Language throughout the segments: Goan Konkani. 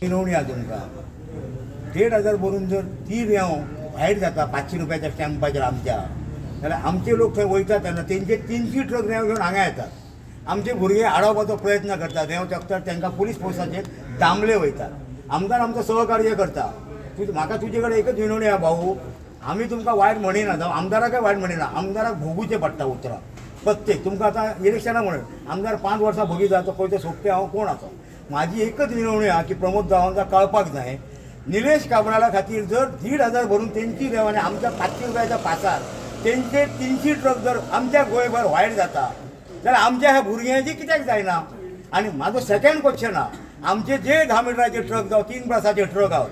विनवणी आहा तुमकां 1500 भरून जर ती रेंव वायट जाता 500 रुपयाच्या स्टॅम्पाचेर आमच्या, जाल्यार आमचे लोक थंय वयतात तेन्ना तेंचे 300 ट्रक रेंव घेवन हांगा येतात. आमचे भुरगे आडोवपाचो प्रयत्न करतात, रेंव चकतात, तांकां पुलीस फोर्साचेर दामले वयतात. आमदार आमचो सहकार्य करता. म्हाका तुजे कडेन एकच विनवणी आहा भाऊ, आमी तुमकां वायट म्हणिना, जावं आमदाराकय वायट म्हणिना, आमदाराक भोगुचें पडटा उतरां प्रत्येक. तुमकां आतां इलेक्शनां म्हणून आमदार 5 वर्सां भोगी जाता, तो खंय सोंपते हांव कोण आसा. म्हाजी एकच विनवणी आहा की प्रमोद गांवकार कळपाक जाय, निलेश काब्राला खातीर जर 1500 भरून तेंची रेंव आनी आमच्या 500 रुपयाच्या पासार तेंचे 300 ट्रक जर आमच्या गोंयभर वायट जाता जाल्यार आमच्या ह्या भुरग्यांची कित्याक जायना. आनी म्हाजो सेकंड क्वेश्चन आहा, आमचे जे 10 मिटराचे ट्रक जावं 3 ब्रासाचे ट्रक आहात,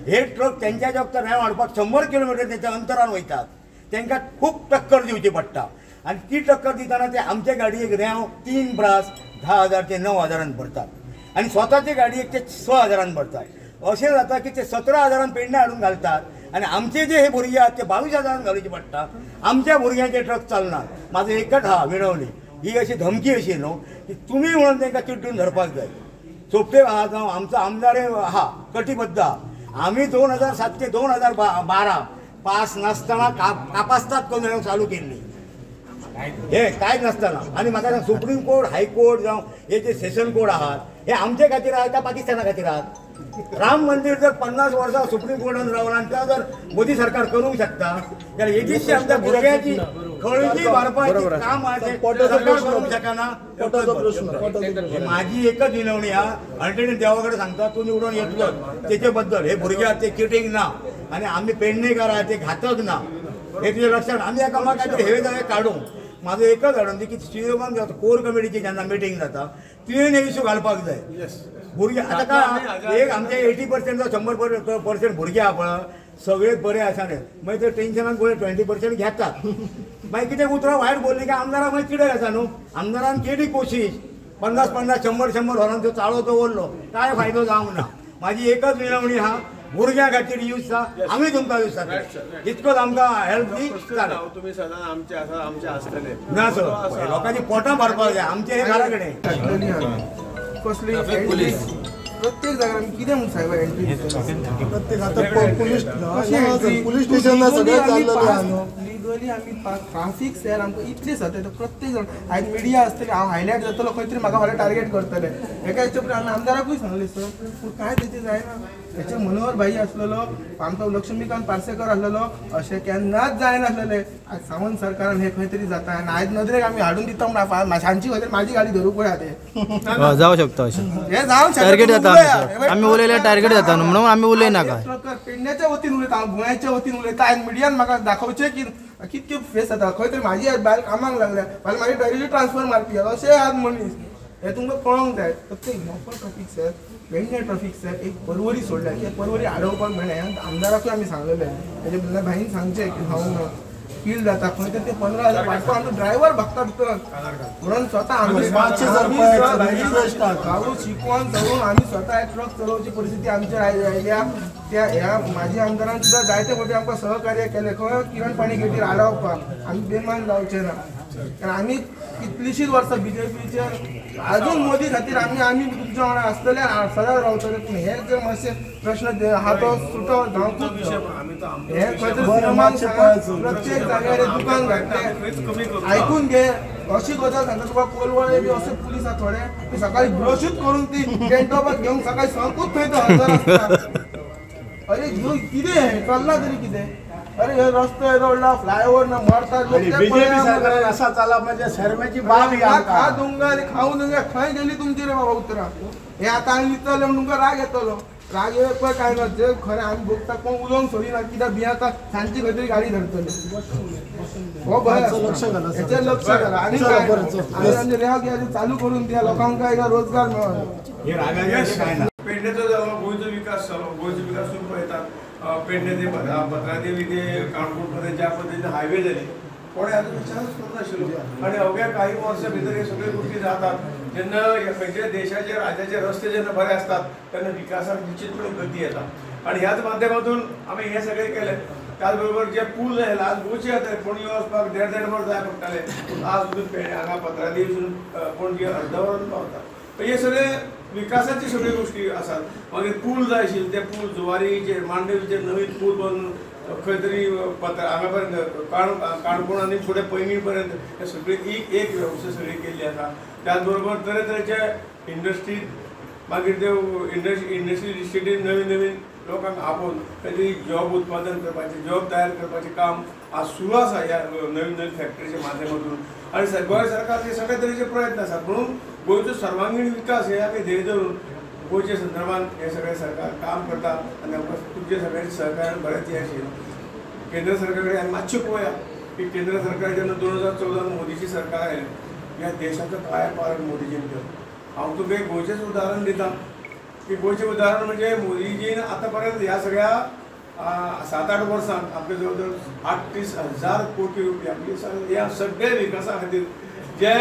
हे ट्रक तेंच्या जगता रेंव हाडपाक 100 किलोमिटर तेंच्या अंतरान वयतात, तांकां खूब टक्कर दिवची पडटा. आनी ती टक्कर दितना ते आमचे गाडयेक रेंव 3 ब्रास 10,000 ते 9,000 भरतात आनी स्वताचे गाडयेक ते 6,000 भरतात. अशें जाता की ते 17,000 पेडणे हाडून घालतात आनी आमचे जे हे भुरगे आहात ते 22,000 घालचे पडटा. आमच्या भुरग्यांचे ट्रक चलना. म्हाजो एकच आहा विनवणी, ही अशी धमकी अशी न्हू की तुमी म्हणून तांकां चिड्डून धरपाक जाय. सोपटे आहा जावं आमचो आमदार आहा कटिबद्ध आहा. आमी 2007 ते 2012 पास नासतना कापास्तात करून चालू केल्ली, हे कांयच नासतना. आनी म्हाका सांग, सुप्रीम कोर्ट हायकोर्ट जावं हे जे सेशन कोर्ट आहात हे आमचे खातीर आहात काय पाकिस्ताना खातीर आहात? राम मंदिर जर 50 वर्सां सुप्रीम कोर्टान रावलां आनी त्या जर मोदी सरकार करूंक शकता जाल्यार येदीशी आमच्या भुरग्यांची खळगी मारपाचें काम आहा तें सरकार करूंक शकना. म्हाजी एकच विनवणी आहा, अल्टरनेट देवा कडेन सांगता, तूं निवडून येतलो तेचे बद्दल हे भुरगे आहात ते चिटींग ना आनी आमी पेडणेकार आहात ते घातक ना, हे तुज्या लक्षात. आमी एकामेकाचेर हे जागे काडूंक म्हाजो एकच हाडून की श्रीयोगान जाता कोर कमिटीची जेन्ना मिटींग जाता तुवें हे इशू घालपाक जाय. भुरगे आतां काय एक आमचे 80% जावं 100% भुरगे आहा पळय सगळे बरे आसा न्ही, मागीर ते टेन्शनान पळय 20% घेतात. मागीर कितें उतरां वायट बोलली काय आमदाराक मागीर चिडक आसा न्हू. आमदारान केली कोशिश 50 50 100 100 वरांचो त्यो चाळो दवरलो, कांय फायदो जावंक ना. म्हाजी एकच विनवणी आहा, भुरग्यां खातीर यूज आमी तुमकां यूज जाता इतकोच आमकां हेल्प दी. तुमी सदांच आमचे आसा, आमचे आसतले ना सर, लोकांची पोटां भरपाक जाय आमचे हे घरा कडेन. कसली प्रत्येक जाग्यार आमी कितें म्हूण साहेब एंट्री प्रत्येक आतां पुलीस पुलीस स्टेशनार सगळें चाललेलें आहा न्हू. लिगली आमी ट्राफीक सेल आमकां इतली सतायता प्रत्येक जाण. आयज मिडिया आसतली, हांव हायलायट जातलो खंय तरी म्हाका फाल्यां टार्गेट करतले. एका हेच्या पयलीं आमी आमदाराकूय सांगलें सर, पूण कांय तेचें जायना. हेचेर मनोहर भाई आसलेलो, आमचो लक्ष्मीकांत पार्सेकर आसलेलो, अशें केन्नाच जायनासलेलें. आयज सावंत सरकारान हें खंय तरी जाता आनी आयज नदरेक आमी हाडून दिता म्हूण सांजची खंय तरी म्हाजी गाडी धरूंक पळय ते जावं शकता. अशें हें जावंक शकता, टार्गेट जाता. आमी उलयल्यार टार्गेट जाता न्हू, म्हणून आमी उलयनाका. पेडण्याच्या वतीन उलयता हांव, गोंयाच्या वतीन उलयता. आयज मिडियान म्हाका दाखोवचें की कितके फेस जाता. खंय तरी म्हाजी आज बायल कामाक लागल्या, फाल्यां म्हाजी डायरेक्टली ट्रान्सफर मारपी अशें आज मनीस. हें तुमकां कळोंक जाय. प्रत्येक local traffic cell, Pedne traffic cell एक परवरी सोडल्या, ते परवरी आडोवपाक मेळना. आमदाराकूय आमी सांगलेलें, तेजे बदला भाईन सांगचें की हांव फील जाता खंय तरी ते 15,000 वाटपाक आमचो ड्रायव्हर भागता भितर म्हणून स्वता आमी शिकोवन चलोवन आमी स्वता ट्रक चलोवची परिस्थिती आमचेर आयल्या. त्या ह्या म्हाजी आमदारान सुद्दां जायते फावटी आमकां सहकार्य केलें खंय किरण पाणी गेटीर आडावपाक. आमी बेमान जावचें ना, कारण आमी कितलींशींच वर्सां बीजेपीचेर अजून मोदी खातीर आमी आमी तुमच्या वांगडा आसतले, सदांच रावतले. पूण हे जे मातशे प्रश्न आहा तो सुटो जावंकूच. हे खंय तरी प्रत्येक जाग्यार दुकान घातलें आयकून घे अशी गजाल सांगता तुका. कोलवळे बी अशे पुलीस आहा थोडे सकाळी ब्रशूच करून ती टेंटोपाक घेवन सकाळी संकूच थंय तो हजर आसता. अरे कितें चल्लां तरी कितें? अरे हे रस्तो येदो व्हडलो फ्लायओवर ना मरतात लोक. बीजेपी सरकार असा चला म्हणजे शर्मेची बाब ही खा दुंगा खाऊ दुंगा खंय गेली तुमची रे बाबा उतरां. हे आतां आमी विचारलें म्हूण तुमकां राग येतलो. राग येवप पळय कांय ना, जे खरें आमी भोगता कोण उलोवंक सोदिना कित्याक भियेता सांजची खंय तरी गाडी धरतली. हो भंय हेचेर लक्ष घाला. आनी आमचे रेंव गिरायक चालू करून दिया, लोकांक रोजगार मेळना. पेडणेचो जालो, गोंयचो विकास जालो. गोंयचो विकास तुमी पळयतात. पेडणे ते भद्रादेवी ते काणकोण पर्यंत ज्या पद्दतीन हायवे जाली कोणें हाजो विचारूच करूंक नाशिल्लो. आनी अवघ्या काही वर्सां भितर हे सगळे गोश्टी जातात. जेन्ना खंयच्याय देशाचे राज्याचे रस्ते जेन्ना बरे आसतात तेन्ना विकासाक निश्चितपणे गती येता. आनी ह्याच माध्यमातून आमी हें सगळें केलें. त्याच बरोबर जे पूल जाय आज गोंयचे जाताले, पणजे वचपाक देड देड वर जाय पडटाले, पूण आज पेडणे हांगा पत्रादेवीसून पणजे अर्द वरान पावता. हे सगळे विकासाची सगळ्यो गोश्टी आसात. मागीर पूल जाय आशिल्ले ते पूल जुवारीचेर मांडवीचेर नवीन पूल बांदून खंय तरी पत्र हांगा पर्यंत काणकोण आनी फुडें पैंगीण पर्यंत हे सगळी एक एक वेवस्था सगळी केल्ली आसा. त्याच बरोबर तरेतरेचे इंडस्ट्री मागीर ते इंडस्ट्री इस्टेटीन नवीन नवीन लोकांक आपोवन ताजी जॉब उत्पादन करपाचें जॉब तयार करपाचें काम आज सुरू आसा ह्या नवीन नवीन फॅक्टरीच्या माध्यमातून. आनी गोंय सरकारचे सगळे तरेचे प्रयत्न आसात म्हणून गोंयचो सर्वांगीण विकास हे आमी ध्येय धरून गोंयच्या संदर्भात हे सगळे सरकार काम करता आनी आमकां तुमचे सगळ्यांचे सहकार्यान बरेंच यश येयलां. केंद्र सरकार कडेन आमी मातशें पळोवया की केंद्र सरकार जेन्ना 2014 मोदीची सरकार आयलें ह्या देशाचो कायापालट मोदीजीन केलो. हांव तुमकां एक गोंयचेंच उदाहरण दिता की गोंयचें उदाहरण म्हणजे मोदीजीन आतां पर्यंत ह्या सगळ्या 7-8 वर्सांत आपले जवळ जवळ 38,000 कोटी रुपया म्हणजे ह्या सगळ्या विकासा खातीर जे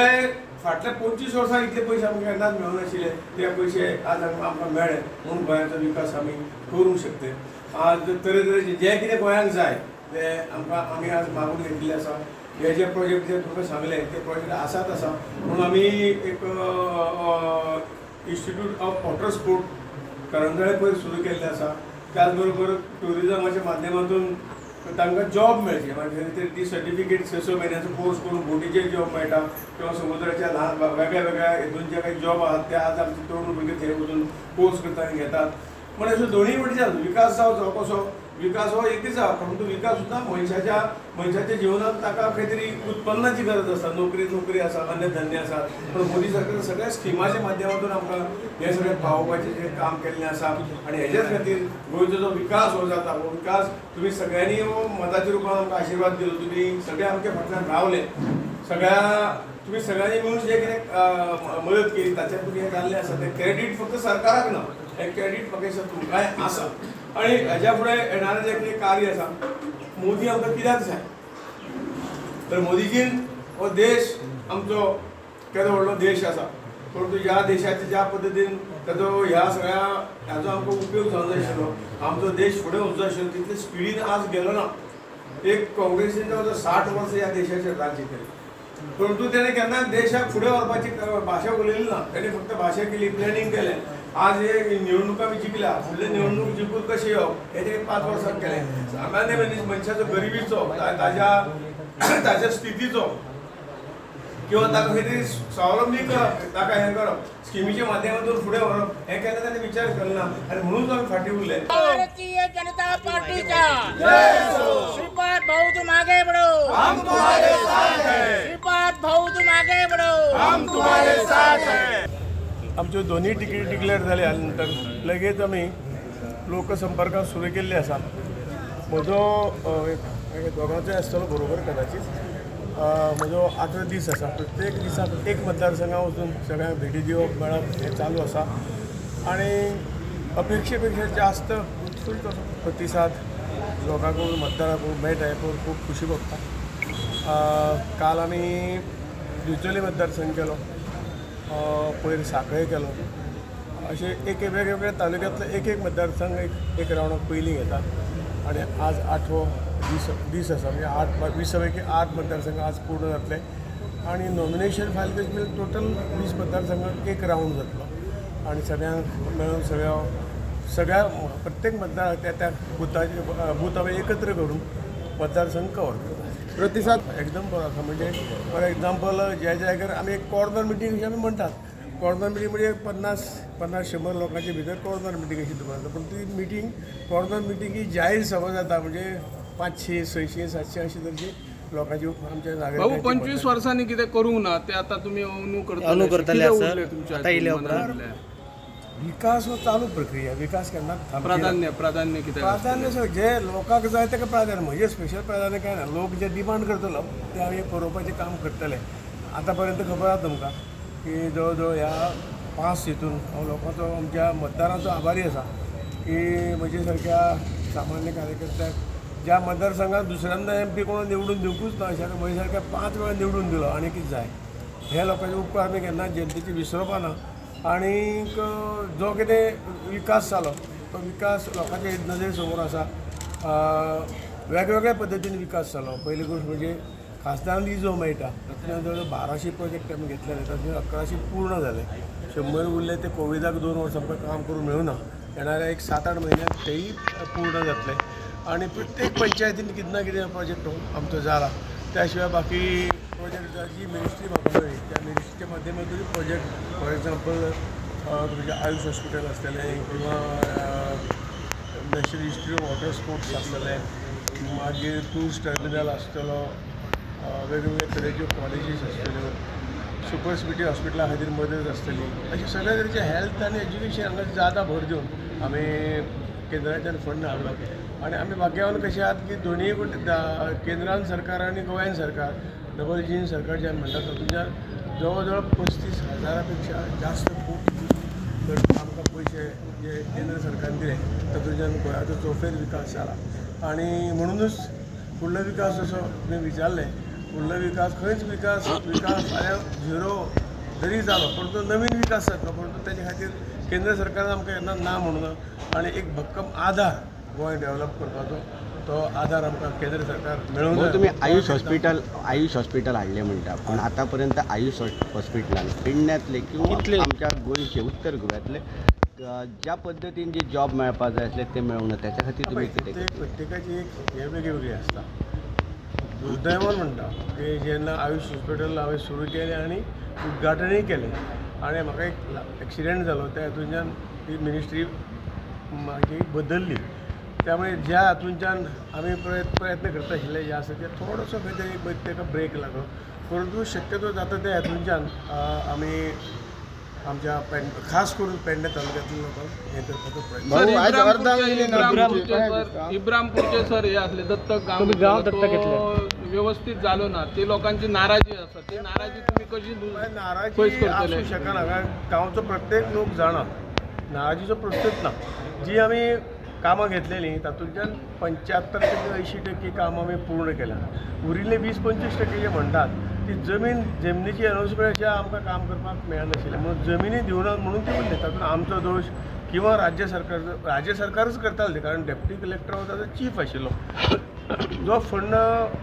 फाटल्या 25 वर्सां इतले पयशे आमकां केन्नाच मेळनाशिल्ले ते पयशे आज आमकां मेळ्ळे म्हणून गोंयाचो विकास आमी करूंक शकते. आज तरेतरेचे जे कितें गोंयांक जाय ते आमकां आमी आज मागून घेतिल्ले आसा. हे जे प्रोजेक्ट जे तुमकां सांगले ते प्रोजेक्ट आसात आसा म्हणून आमी एक इन्स्टिट्यूट ऑफ वॉटर स्पोर्ट करंजळे पयर सुरू केल्लें आसा. त्याच बरोबर ट्युरिजमाच्या माध्यमातून तांकां जॉब मेळची मागीर ती सर्टिफिकेट 6 म्हयन्याचो कोर्स करून बोटीचेर जॉब मेळटा किंवा समुद्राच्या ल्हान वेगळ्या वेगळ्या हितून जे काही जॉब आहात ते आज आमचे तरुण भुरगे थंय वचून कोर्स करता आनी घेतात. म्हण अशें दोनूय वटेच्यान विकास जावचो कसो विकास हो एकच आसा परंतु विकास सुद्दां मनशाच्या मनशाच्या जिवनात ताका खंय तरी उत्पन्नाची गरज आसा. नोकरी नोकरी आसा अन्य धंदे आसात पण मोदी सरकार सगळ्या स्किमाच्या माध्यमातून आमकां हें सगळें पावोवपाचें जें काम केल्लें आसा आनी हेज्याच खातीर गोंयचो जो विकास हो जाता हो विकास तुमी सगळ्यांनी हो मताच्या रुपान आमकां आशिर्वाद दिलो. तुमी सगळे आमच्या फाटल्यान रावले सगळ्या तुमी सगळ्यांनी मेळून जें कितें मदत केली ताच्या हें जाल्लें आसा तें क्रेडीट फक्त सरकाराक ना हें क्रेडीट म्हाका दिसता तुमकांय आसा. आनी हेज्या फुडें येणारें जें कितें कार्य आसा मोदी आमकां कित्याक जाय तर मोदीजीन हो देश आमचो केदो व्हडलो देश आसा परंतु ह्या देशाचे ज्या पद्दतीन ताजो ह्या सगळ्या हाजो आमकां उपयोग जावंक जाय आशिल्लो आमचो देश फुडें वचूंक जाय आशिल्लो तितले स्पिडीन आज गेलो ना. एक काँग्रेसीन जवळ 60 वर्सां ह्या देशाचेर राज्य केलें परंतु तेणें केन्ना देशाक फुडें व्हरपाची भाशा उलयली ना. तेणें फक्त भाशा केली प्लॅनिंग केलें. आज हे निवडणूक आमी जिखल्या फुडले निवडणूक जिखून कशें येवप हें तेणें 5 वर्सां केलें. सामान्य मनशाचो गरिबीचो ताज्या ताज्या स्थितीचो किंवा ताका खंय तरी स्वावलंबी करप ताका हें करप स्किमीच्या माध्यमातून फुडें व्हरप हें केन्ना ताणें विचार केलो ना आनी म्हणून आमी फाटीं उरले. भारतीय जनता पार्टीचा श्रीपाद भाऊ तुम आगे बढ़ो, हम तुम्हारे साथ हैं. श्रीपाद भाऊ तुम आगे बढ़ो, हम तुम्हारे साथ हैं. आमच्यो दोनूय तिकेटी डिक्लेअर जाल्या नंतर लगेच आमी लोकसंपर्कां सुरू केल्ले आसा. म्हजो दोगांचोय आसतलो बरोबर कदाचीत म्हजो 8 दीस आसा. प्रत्येक दिसा प्रत्येक मतदारसंघात वचून सगळ्यांक भेटी दिवप मेळप हें चालू आसा आनी अपेक्षे पेक्षा जास्त उत्स्फूर्त प्रतिसाद लोकां कडून मतदारां कडून मेळटा हें पळोवन खूब खुशी भोगता. काल आमी दिवचले मतदारसंघ केलो, पयर सांखळे केलो, अशें एक वेगवेगळ्या तालुक्यांतलो एक एक मतदारसंघ एक एक रावंडाक पयलीं घेता आनी आज 8वो दीस आसा म्हणजे 8 20 पैकी 8 मतदारसंघ आज पूर्ण जातले आनी नॉमिनेशन फायल करचे टोटल 20 मतदारसंघाक एक रावंड जातलो आनी सगळ्यांक मेळून सगळ्या सगळ्या प्रत्येक मतदार त्या त्या बुथाचे बूथ आमी एकत्र करून मतदारसंघ कवर करता. प्रतिसाद एकदम बरो आसा. म्हणजे फॉर एग्जाम्पल ज्या जाग्यार आमी एक कॉर्नर मिटींग अशी आमी म्हणटात कॉर्नर मिटींग म्हणजे 50-100 लोकांचे भितर कॉर्नर मिटींग अशी दवरता पूण ती मिटींग कॉर्नर मिटींग ही जाहीर सभा जाता म्हणजे 500, 600, 700 अशी तरेची लोकांची आमच्या भाऊ 25 वर्सांनी कितें करूंक ना ते आतां तुमी अंदू करतले. विकास हो चालू प्रक्रिया, विकास केन्नाच थांबची ना. प्राधान्य प्राधान्य कितें प्राधान्य सर जे लोकांक जाय ताका प्राधान्य म्हणजे स्पेशल प्राधान्य काय ना. लोक जे डिमांड करतलो ते आमी पुरोवपाचें काम करतले. आतां पर्यंत खबर आसा तुमकां की जवळ जवळ ह्या 5 हितून हांव लोकांचो आमच्या मतदारांचो आभारी आसा की म्हजे सारक्या सामान्य कार्यकर्त्याक ज्या मतदारसंघात दुसऱ्यांदा एम पी कोण निवडून दिवकूच ना अशा म्हजे सारक्या 5 वेळा निवडून दिलो आनी कितें जाय हे लोकांचे उपकार आमी केन्ना जनतेचे विसरपा ना. आनीक जो कितें विकास जालो तो विकास लोकांच्या नजरे समोर आसा. वेगवेगळ्या पद्दतीन विकास जालो. पयली गोश्ट म्हणजे खासदार निधी जो मेळटा तातूंतल्यान जवळ 1200 प्रोजेक्ट आमी घेतलेले तातूंत 1100 पूर्ण जाले. 100 उरले ते कोविडाक 2 वर्सां आमकां काम करूंक मेळूना. येणाऱ्या एक 7-8 म्हयन्यात तेय पूर्ण जातले आनी प्रत्येक पंचायतीन कितें ना कितें प्रोजेक्ट आमचो जाला. त्या शिवाय बाकी प्रोजेक्ट जी मिनिस्ट्री म्हाका मेळ्ळी त्या मिनिस्ट्रीच्या माध्यमातून प्रोजेक्ट फॉर एग्जाम्पल तुमचें आयुष हॉस्पिटल आसतलें किंवा national institute of water sports आसतलें, मागीर क्रूज टर्मिनल आसतलो, वेगवेगळे तरेच्यो कॉलेजीस आसतल्यो, सुपर सिटी हॉस्पिटला खातीर मदत आसतली. अशें सगळे तरेचे हेल्थ आनी एज्युकेशन हांगा जादा भर दिवन आमी केंद्राच्यान फंड हाडलो. आनी आमी भाग्यवान कशे आहात की दोनूय केंद्रान सरकार आनी गोव्यान सरकार डबल इंजीन सरकार जे आमी म्हणटात तातूंतल्यान जवळ जवळ 35,000 पेक्षा जास्त कोटी आमकां पयशे जे केंद्र सरकारान दिले तातूंतल्यान गोंयाचो चौफेर विकास जाला. आनी म्हणुनूच फुडलो विकास जसो तुवें विचारलें, फुडलो विकास खंयच विकास विकास फाल्यां झिरो जरी जालो परंतु नवीन विकास जातलो, परंतु तेजे खातीर केंद्र सरकारान आमकां केन्ना ना म्हणूना आनी एक भक्कम आदार गोंय डेव्हलप करपाचो तो आदार आमकां केंद्र सरकार मेळूंक जाय. तुमी आयुष हॉस्पिटल हाडलें म्हणटा, पूण आतां पर्यंत आयुष हॉस्पिटलान पेडण्यांतले किंवा आमच्या गोंयचे उत्तर गोव्यांतले ज्या पद्दतीन जे जॉब मेळपाक जाय आसले ते मेळूंक ना, त्याच्या खातीर तुमी कितें? प्रत्येकाची एक हें वेगळी वेगळी आसता. दुर्दैवान म्हणटा की जेन्ना आयुष हॉस्पिटल हांवें सुरू केलें आनी उद्घाटनूय केलें आनी म्हाका एक एक्सिडंट जालो त्या हातूंतल्यान ती मिनिस्ट्री मागीर बदल्ली. त्यामुळे ज्या हातूंतल्यान आमी प्रयत्न करता आशिल्ले जे आसा ते थोडोसो खंय तरी ताका ब्रेक लागलो, परंतु शक्यतो जाता त्या हातूंतल्यान आमी आमच्या खास करून पेडणे तालुक्यातल्या लोकांक हें करपाचो प्रयत्न. इब्रामपूरचे सर हे असले दत्तक गांव व्यवस्थित जालो ना, ती लोकांची नाराजी आसा, ती नाराजी तुमी कशी नाराजी आसूं शकना कारण गांवचो प्रत्येक लोक जाणा, नाराजीचो प्रश्नच ना. जी आमी कामां घेतलेलीं तातूंतल्यान 75 ते 80% कामां आमी पूर्ण केल्या. उरिल्ले 20-25% जे म्हणटात ती जमनीची अनाउन्समेंट आमकां काम करपाक मेळनाशिल्लें म्हणून जमिनी दिवना म्हणून ती उरले. तातूंत आमचो दोश किंवा राज्य सरकारचो, राज्य सरकारच करतालें कारण डेप्युटी कलेक्टर हो ताजो चीफ आशिल्लो. जो फंड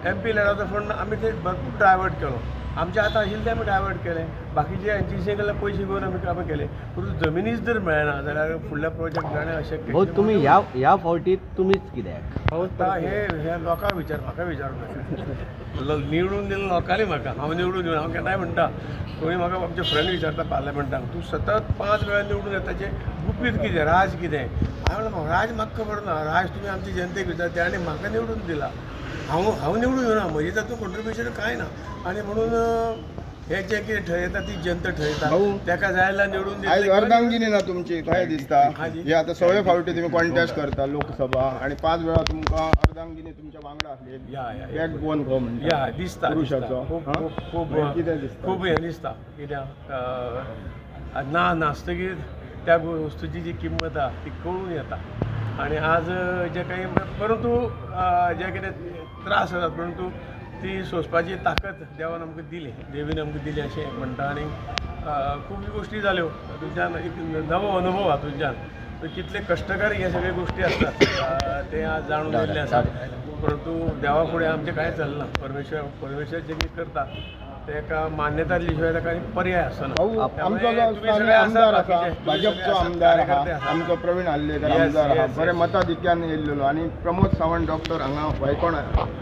एम पी लॅडाचो फंड आमी ते भरपूर डायवर्ट केलो, आमचे आतां आशिल्ले ते आमी डायवर्ट केले, बाकीचे एनजीसी कडल्यान पयशे घेवन आमी कामां केले. परंतु जमिनीच जर मेळना जाल्यार फुडल्या प्रोजेक्ट जाणें अशक्य. भाऊ तुमी ह्या फावटी तुमीच कित्याक आतां हे लोकांक विचार, म्हाका विचारूं नाका. निवडून दिलें लोकांनी म्हाका, हांव निवडून दिवन हांव केन्नाय म्हणटा, कोणी म्हाका आमचे फ्रेंड विचारता पार्लमेंटाक, तूं सतत 5 वेळा निवडून येता ताचें गुपीत कितें, राज कितें? हांवें म्हणलें राज म्हाका खबर ना, राज तुमी आमची जनतेक विचारता आनी म्हाका निवडून दिला, हांव निवडून येवना, म्हजें तातूंत कॉन्ट्रिब्युशन कांय ना. आनी म्हणून हे जे कितें ठरयता ती जनता ठरयता, ताका जाय जाल्यार निवडून आयज अर्धांगिनी ना तुमची काय दिसता? हे आतां 6वे फावटी तुमी कॉन्टेस्ट करता लोकसभा आनी 5 वेळा तुमकां अर्धांगिनी तुमच्या वांगडा आसली, बॅक बोन खो म्हणटा या दिसता पुरुशाचो, खूब खूब कितें दिसता, खूब हें दिसता कित्याक ना नासतकीर त्या वस्तूची जी किंमत आहा ती कळून येता. आनी आज जे काही परंतु जे कितें त्रास जातात परंतु ती सोंसपाची ताकद देवान आमकां दिली, देवीन आमकां दिली अशें म्हणटा. आनी खूब गोश्टी जाल्यो तातूंतल्यान एक नवो अनुभव हातूंतल्यान कितले कश्टकारी हे सगळे गोश्टी आसतात ते आज जाणून गेल्ले आसा. परंतु देवा फुडें आमचें कांय चलना, परमेश्वर जें कितें करता ताका मान्यता दिली शिवाय ताका पर्याय आसना. आमचो जो आमदार आसा, भाजपचो आमदार आहा आमचो प्रवीण आर्लेकर आमदार आहा, बरे मताधिक्यान येयल्लो आनी प्रमोद सावंत डॉक्टर हांगा वायकोण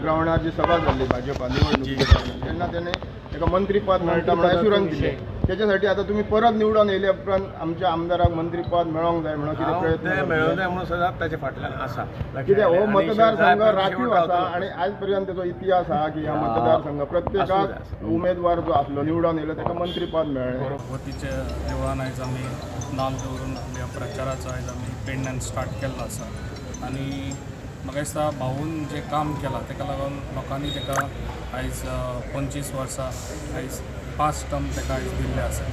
ग्रावंडार जी सभा जाल्ली भाजपा निवडणूक तेन्ना तेणे ताका मंत्रीपद मेळटा म्हणून एश्युरन्स दिलें. त्याच्यासाठी आता तुम्ही परत निवडून येयल्या उपरांत आमच्या आमदाराक मंत्रीपद मेळोंक जाय म्हणून कितें प्रयत्न मेळोंक जाय म्हणून सदांच ताच्या फाटल्यान आसा. कित्याक हो मतदारसंघ राखीव आसा आनी आयज पर्यंत तेजो इतिहास आहा की ह्या मतदारसंघ प्रत्येकाक उमेदवार जो आसलो निवडून येयलो ताका मंत्रीपद मेळ्ळें. भगवतीच्या देवळान आयज आमी नाल दवरून आमी प्रचाराचो आयज आमी पेडण्यान स्टार्ट केल्लो आसा आनी म्हाका दिसता भाऊन जें काम केलां ताका लागून लोकांनी ताका आयज 25 वर्सां आयज 5 टर्म ताका आयज दिल्ले आसा.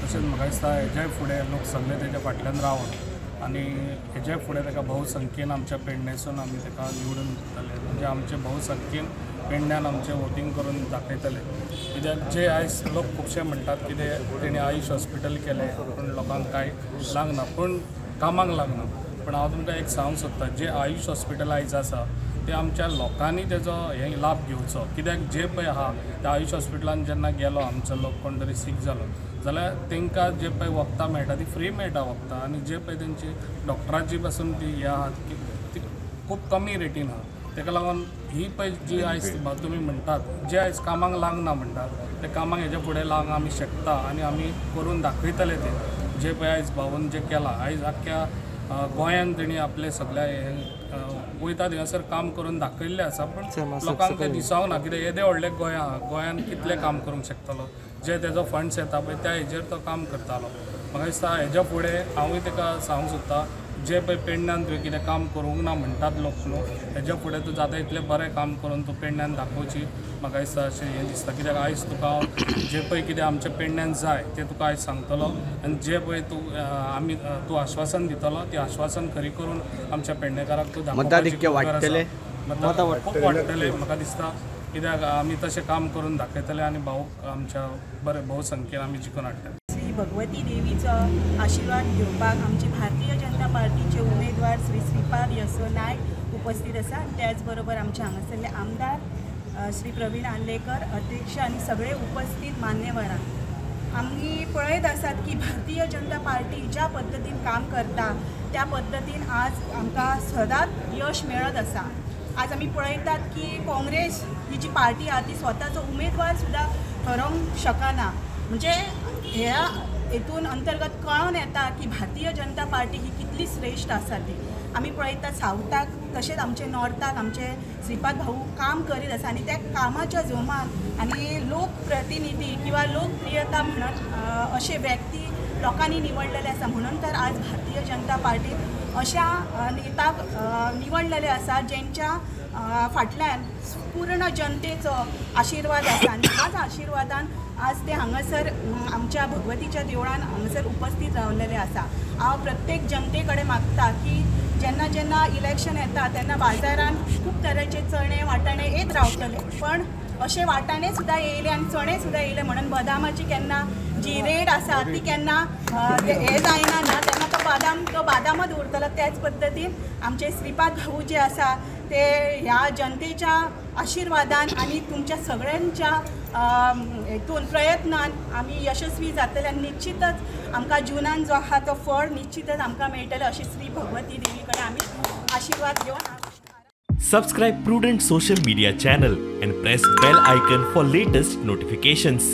तशेंच म्हाका दिसता हेज्याय फुडें लोक सगळे तेज्या फाटल्यान रावन आनी हेज्याय फुडें ताका भोवसंख्येन आमच्या पेडणेसून आमी ताका निवडून दितले, म्हणजे आमचे भोवसंख्येन पेडण्यान आमचें वोटींग करून दाखयतले. कित्याक जे आयज लोक खुबशे म्हणटात कितें तेणी आयुष हॉस्पिटल केलें पूण लोकांक कांय लागना, पूण कामाक लागना. पूण हांव तुमकां एक सांगूंक सोदतां, जे आयुष हॉस्पिटल आयज आसा ते आमच्या लोकांनी तेजो हे लाभ घेवचो. कित्याक जे पळय आहा त्या आयुष हॉस्पिटलान जेन्ना गेलो आमचो लोक कोण तरी सीक जालो जाल्यार तांकां जे पळय वखदां मेळटा ती फ्री मेळटा वखदां आनी जे पळय तेंची डॉक्टराची पासून ती हें आहा ती खूब कमी रेटीन आहा. ताका लागून ही पळय जी आयज तुमी म्हणटात जे आयज कामाक लागना म्हणटात ते कामाक हेज्या फुडें लावंक आमी शकता आनी आमी करून दाखयतले ते जे पळय आयज भाऊन जे केलां आयज आख्ख्या गोंयान तेणी आपले सगळ्या हे वयता थंयसर काम करून दाखयल्लें आसा पूण लोकांक तें दिसावंक ना कित्याक येदें व्हडलें गोंय आहा गोंयान कितलें काम करूंक शकतलो जे तेजो फंड्स येता पळय त्या हेजेर तो काम करतालो. म्हाका दिसता हेज्या फुडें हांवूय ताका सांगूंक सोदता जे पळय पेडण्यान तुवें कितें काम करूंक ना म्हणटात लोक न्हू हेज्या फुडें तूं जाता इतलें बरें काम करून तूं पेडण्यान दाखोवची म्हाका दिसता अशें हें दिसता कित्याक आयज तुका हांव जें पळय कितें आमच्या पेडण्यान जाय तें तुका आयज सांगतलो आनी जें पळय तूं आमी तूं आश्वासन दितलो तें आश्वासन खरी करून आमच्या पेडणेकाराक तूं दाखोवपाची वाडटले मतां खूब वाडटले म्हाका दिसता कित्याक आमी तशें काम करून दाखयतले आनी भाऊक आमच्या बरें भोवसंख्येन आमी जिखून हाडटले. श्री भगवती देवीचो आशिर्वाद घेवपाक आमचे भारतीय जनता पार्टीचे उमेदवार श्री श्रीपाद यसो नायक उपस्थित आसा. त्याच बरोबर आमचे हांगासरले आमदार श्री प्रवीण आर्लेकर अध्यक्ष आनी सगळे उपस्थित मान्यवरांक आमी पळयत आसात की भारतीय जनता पार्टी ज्या पद्दतीन काम करता त्या पद्दतीन आज आमकां सदांच यश मेळत आसा. आज आमी पळयतात की काँग्रेस ही जी पार्टी आहा ती स्वताचो उमेदवार सुद्दां ठरोवंक शकना म्हणजे ह्या हेतून अंतर्गत कळोन येता की भारतीय जनता पार्टी ही कितली श्रेश्ठ आसा ती. आमी पळयतात सावथाक तशेंच आमचे नॉर्थाक आमचे श्रीपाद भाऊ काम करीत आसा आनी त्या कामाच्या जोमान आनी लोकप्रतिनिधी किंवा लोकप्रियता म्हणत अशे व्यक्ती लोकांनी निवडलेले आसा म्हणून तर आज भारतीय जनता पार्टीन अशा नेताक निवडलेले आसा जेंच्या फाटल्यान पूर्ण जनतेचो आशिर्वाद आसा आनी ह्याच आशिर्वादान आज ते हांगासर आमच्या भगवतीच्या देवळान हांगासर उपस्थित रावलेले आसा. हांव प्रत्येक जनते कडेन मागता की जेन्ना जेन्ना इलेक्शन येता तेन्ना बाजारान खूब तरेचे चणे वाटाणे येत रावतले पण अशे वाटाणे सुद्दां येयले आनी चणे सुद्दां येयले म्हणून बदामाची केन्ना जी रेट आसा ती केन्ना हें जायना ना तेन्ना तो बादाम तो बादामच उरतलो. त्याच पद्दतीन आमचे श्रीपाद भाऊ जे आसा ते ह्या जनतेच्या आशिर्वादान आनी तुमच्या सगळ्यांच्या हेतून प्रयत्नान आमी यशस्वी जातले आनी निश्चितच आमकां जुनान जो आहा तो फळ निश्चितच आमकां मेळटलें अशी श्री भगवती देवी कडेन आमी आशिर्वाद घेवन. Subscribe Prudent Social Media channel and press bell icon for latest notifications.